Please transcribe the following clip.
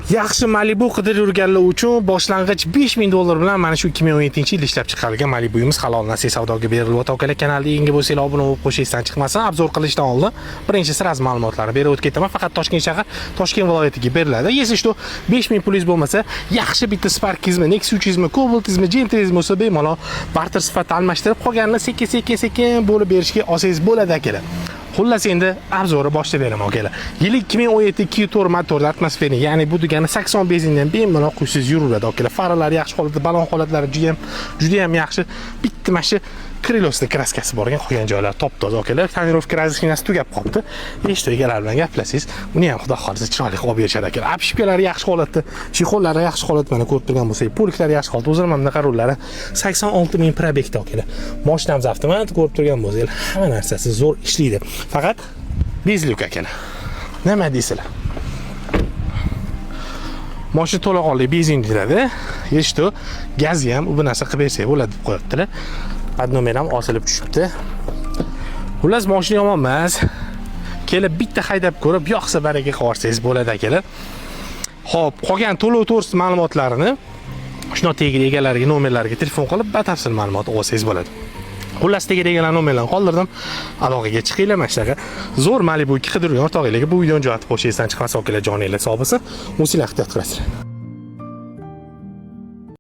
Yaxshi Malibu qidirib yurganlar uchun boshlang'ich 5000 dollar bilan mana shu 2017-yilda ishlab chiqarilgan Malibuimiz halol nasiya savdoga berilyapti. Akalar, kanalda yangi bo'lsanglar, obuna bo'lib qo'yishingizdan chiqmasin. Обзор qilishdan oldin birinchi сразу ma'lumotlarni berib o'tib ketaman. Faqat Toshkent shahar, Toshkent viloyatiga beriladi. Если что, 5000 pulingiz bo'lmasa, yaxshi bitta Sparkizmi, Nexia 300mi, Cobaltizmi, Gentrizmi bo'lsa, bemalol barter sifatida almashtirib, qolganini sekin sekin sekin bo'lib berishga olsangiz bo'ladi, akalar. Xullas, endi обзор ni boshlab beraman, akalar. Yili 2017, 2.4 motorli атмосферный, ya'ni bu degani 80 benzindan bemalol quysangiz yuraveradi, akalar. Faralari yaxshi holatda, balon holatlari juda ham juda ham yaxshi. Bitta mana shu крыло sida краска si bor ekan, qolgan joylari top-toza, akalar. Тонировка разрешения si tugab qolibdi. Eshitib egalari bilan gaplashsangiz, uni ham xudo xohlasa chiroyli qilib olib berishadi, akalar. Обшивка lari yaxshi holatda, чехол lari yaxshi holatda, mana ko'rib turgan bo'lsangiz, полик lari yaxshi holatda. O'zini mana bunaqa rullari 86 ming пробег da, akalar. Mashinamiz avtomat, ko'rib turgan bo'lsangiz, hamma narsasi zo'r ishlaydi. Faqat без люк, akalar. Nima deysizlar? Mashina to'laqonli benzin deyiladi. Eshitdi, gazi ham bu narsa qilib bersak bo'ladi deb qo'yibdilar. Под номер ham osilib tushibdi. Xullas, mashina yomon emas. Kelib bitta haydab ko'rib, yoqsa baraka qilib yuborsangiz bo'ladi, akalar. Xo'p, qolgan to'lov to'g'risida ma'lumotlarini shundoq tagida egalariga nomerlariga telefon qilib batafsil ma'lumot olsangiz bo'ladi. Xullas, tagida egalar nomerlarini qoldirdim. Aloqaga chiqinglar, mana shunaqa zo'r Malibu 2 qidirgan o'rtog'inglarga bu videoni jo'natib qo'yishingizdan chiqmasa, akalar, joninglar sog' bo'lsin. O'zinglar ehtiyot qilasizlar.